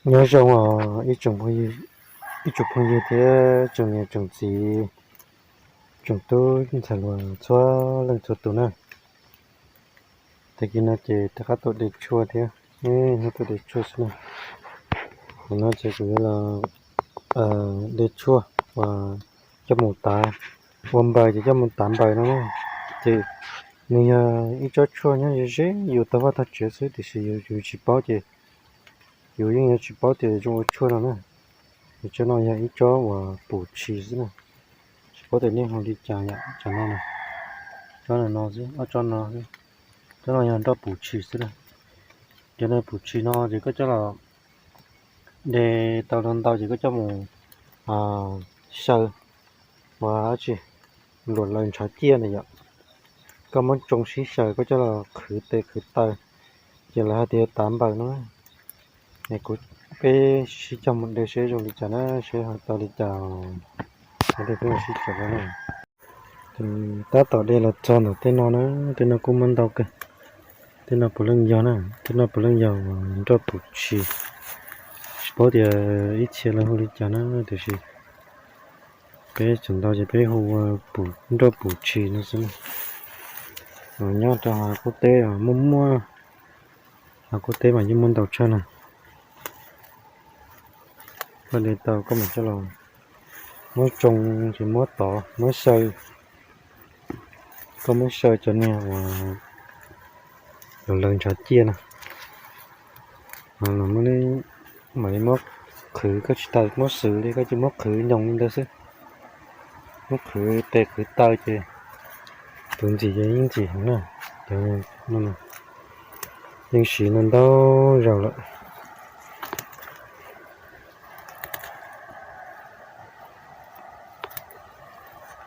Nyob zoo os ib tsoom phooj ywg thiab tsoom niam tsoom txiv, tsoom tub ntxhais hluas txhua leej txhua tus na. Tag kis no ces rov qab tuaj de tshuaj thiab, hnub tuaj de tshuaj xwb na. Qhov no ces kuv yuav los de tshuaj uas coj mus tav, ua npaws ces coj mus tav npaws no na. Ces nws yog ib tsob tshuaj nyob ze ze yus tau vaj tau tsev xwb tiam sis yus tsis paub ces yus yeej yuav tsis paub tias zoo ua tshuaj no na. Ces tsob no yog ib tsob uas pum tshis xwb na. Tsis paub tias nej hu li cas yom, cov no, tsob no xwb, ob tsob no xwb. Tsob no yog nroj pum tshis xwb na. Cov no pum tshis no ces koj coj los de tau ntau ntau ces koj coj mus xyaw ua dab tsi, luam laws ntshav ciaj na yom. Koj muab tsoo sib xyaw, koj coj los qhwv tes qhwv taw, ces lawv hais tias tav npaws no. Es kuv, peb sib cog mus de seb zoo li cas na, seb ho tau li cas, peb sib cog na. Ces tab tom de los txog ntawm tej no na, tej no kuj muab ntau kawg. Tej no puav leej yog na, tej no puav leej yog nroj pum tshis. Tsis paub tias ib txhia lawv hu li cas na, tiam sis peb tseem ntau ces peb hu ua nroj pum tshis no xwb na. Nyob rau hav qub teb muaj muaj, hav qub teb mas yeej muaj ntau tshaj na. Koj de tau koj mam coj los muab tsoo, ces muab tov muab xyaw. Koj muab xyaw cov niag uas luam laws ntshav ciaj no, mam li muab qhwv, koj tsis tas muab xwv li, koj cia muab qhwv nyoos li ntawd xwb. Muab qhwv tes qhwv taw ces tus ntxim ces yeej ntxim heev na. Cov no yeej siv no ntau zaus lawm.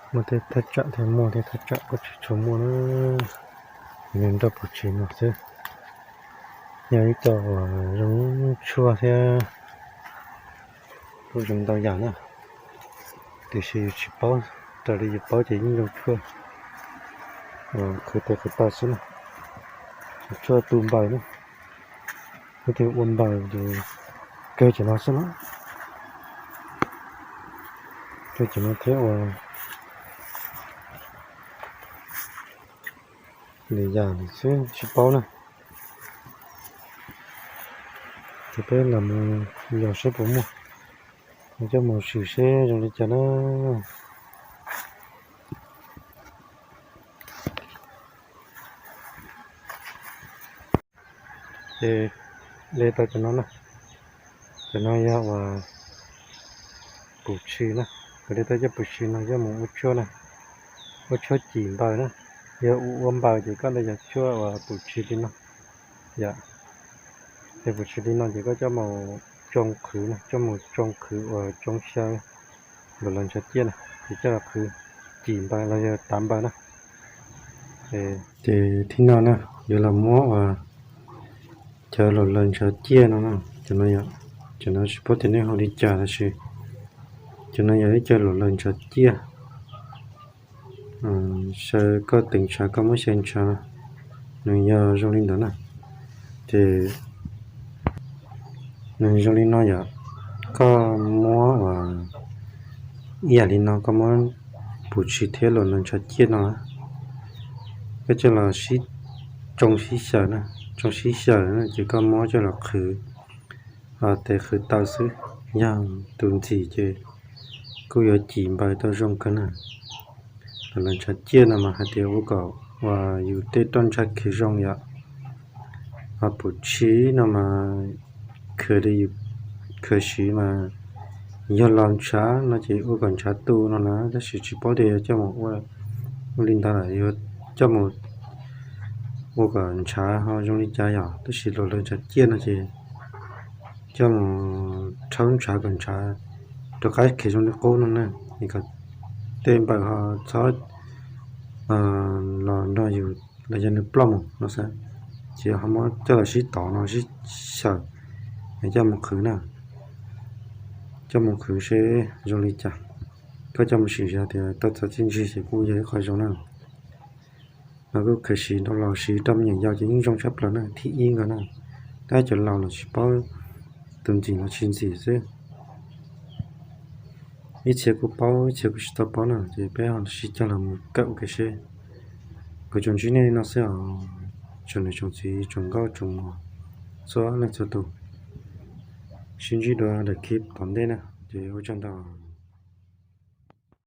Muaj tej thaj tsam thiaj muaj, tej thaj tsam kuj tsis tshua muaj na. Nroj pum tshis no xwb, yog ib co uas zoo tshuaj thiab kuj zoo ntau yam na, tiam sis yus tsis paub, raws li yus paub ces yeej zoo tshuaj uas qhwv tes qhwv taw xwb na. Tshuaj tu npaws na, ib tug ua npaws ces kawg cov no xwb na, kawg cov no thiab ua lwm yam lawm xwb tsis paub na. Ces peb los mus yos seb puas muaj, coj mus sim seb zoo li cas na. Ces de tau cov no na, cov no yog uas pum tshis na, kuv de tau cov pum tshis no coj mus ua tshuaj na, ua tshuaj cim npaws na. Yog ua npaws ces koj de cov tshuaj uas pum tshis li no yom. Ces pum tshis li no ces koj coj mus tsoo qhwv na, coj mus tsoo qhwv uas tsoo xyaw luam laws ntshav ciaj na, ces coj los qhwv cim npaws los yog tav npaws na. Ces thib no na, yuav los muab uas cov luam laws ntshav ciaj no na, cov no yog, cov no tsis paub tias nej hu li cas tab sis cov no yog ib co luam laws ntshav ciaj. Xyaw, koj teev ntshav koj muab xyaw ntshav, nws yog zoo li ntawd na. Ces nws zoo li no yom, koj muab ua ib yam li no, koj muab pum tshis thiab luam laws ntshav ciaj no, koj coj los sib tsoo sib xyaw na, tsoo sib xyaw na ces koj muab coj los qhwv tes qhwv taw xwb, yog tus ntxim ces kuj yuav cim npaws tau zoo kawg na. Luam laws ntshav ciaj no mas hais tias ua kom uas yus tej roj ntsha khiav zoo yom. Ho pum tshis no mas khaws li, khaws siv mas yog los ntshav no ces ua kom ntshav tu no na, tab sis tsis paub tias yuav coj mus ua, ua li ntawd lawm yuav coj mus ua kom ntshav ho zoo li cas yom, tab sis luam laws ntshav ciaj no ces coj mus rhaub ntshav kom ntshav rov qab khiav zoo li qub no na, es kom tej npaws ho txhob los nrog yus los yog nws ploj mus no xwb. Ces ho muab coj los sib tov no sib xyaw, coj mus qhwv na, coj mus qhwv seb zoo li cas. Koj coj mus sim seb tias tau txaus txiaj ntsig ces kuj yog ib qho zoo na. Los kuj khaws siv rau los siv rau me nyuam yaus ces yeej zoo tshaj plaws na, thib ib nkaus na. Tab cov laus los tsis paub, tus ntxim los tsis ntxim xwb. Ib txhia kuj paub, ib txhia kuj tsis tau paub na, ces peb ho sib cog los mus kawm ua ke seb. Kuv tsuas ntsib nej li no xwb os, tsoom niam tsoom txiv tsoom nkauj tsoom muam txhua leej txhua tus. Sib ntsib dua daim clip tom ntej na, ces ua tsaug ntau.